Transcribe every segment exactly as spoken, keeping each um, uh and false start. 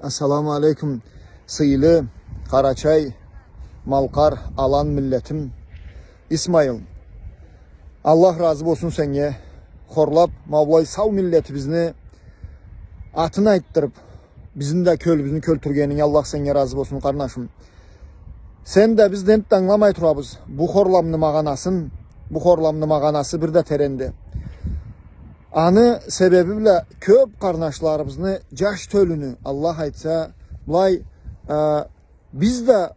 Ассаламу алейкум, сыйлы къарачай, малкъар, алан миллетим. Исмаил, Аллах разы болсун сеннге. Хорлап, ма былай сау миллетибизни атын айтдырып, бизни да кёлюбюзню кёлтюргенинге Аллах сеннге разы болсун, къарнашым. Сен да биз дент да ангыламай турабыз бу хорламны магъанасын. Бу хорламны магъанасы бир да теренди. Аны себеби бла кёп къарнашларыбызны, джаш тёлюню, Аллах айтса, былай, э, биз да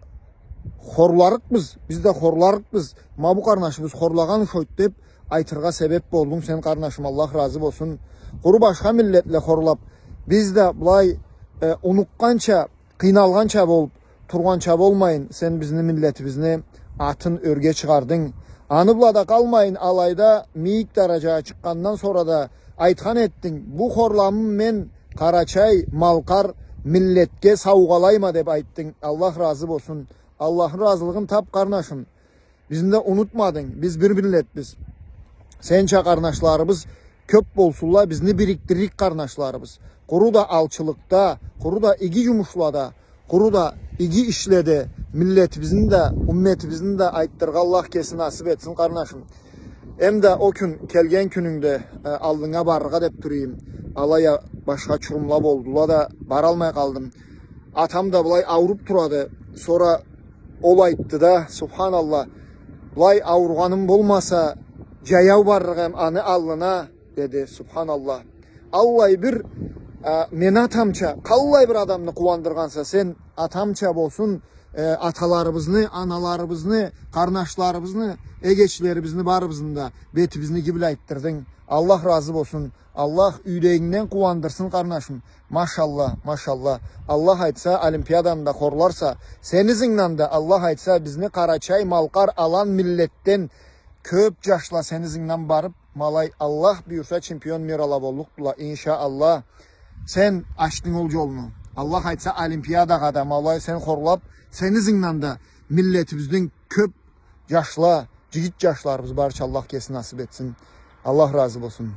хорларыкъбыз, биз да хорларыкъбыз. Ма бу къарнашыбыз хорлагъан ушойду деп айтыргъа себеп болдунг сен, къарнашым, Аллах разы болсун. Къуру башха миллетле хорлап, биз да былай, э, унукъгъанча, къыйналгъанча болуп тургъанча болмайын, сен бизни миллетибизни атын ёрге чыгъардынг. Аны бла да къалмайын, алайда мийик даражагъа чыкъгъандан сора да айтхан этдинг: «Бу хорламы мен къарачай, малкъар миллетге саугъалайма», — деп айтдынг. Аллах разы болсун. Аллахны разылыгъын тап, къарнашым. Бизни да унутмадынг, биз бир миллетбиз. Сенча къарнашларыбыз кёп болсунла, бизни бирикдирлик къарнашларыбыз. Къуру да алчылыкъда, къуру да иги джумушлада, къуру да иги ишледе миллетибизни да, умметибизни да айтдыргъа Аллах кеси насып этсин, къарнашым. Эм да о кюн, келген кюнюнгде, э, аллынга барыргъа деп турайым. Алай а башха чурумла болдула да, баралмай къалдым. Атам да былай ауруп турады. Сора ол айтды да: «Субханаллах, былай ауругъаным болмаса, джаяу барыргъа эм аны аллына», — деди. Субханаллах. Аллай бир, а, мени атамча, къаллай бир адамны къууандыргъанса сен, атамча болсун, э, аталарыбызны, аналарыбызны, къарнашларыбызны, эгечлерибизни, барыбызны да бетибизни иги бла айтдырдынг. Аллах разы болсун. Аллах юйдегингден къууандырсын, къарнашым. Машаллах, машаллах. Аллах айтса, Олимпиаданы да хорларса, сени ызынгдан да, Аллах айтса, бизни къарачай, малкъар, алан миллетден кёп джашла сени ызынгдан барып, ма алай Аллах буюрса, чемпион мирала боллукъдула, иншаАллах. Сен ачдынг ол джолну. Аллах айтса, Олимпиадагъа да ма алай сен хорлап, сени ызынгдан да миллетибизден кёп джашла, джигит джашларыбыз барча Аллах кеси насып этсин. Аллах разы болсун.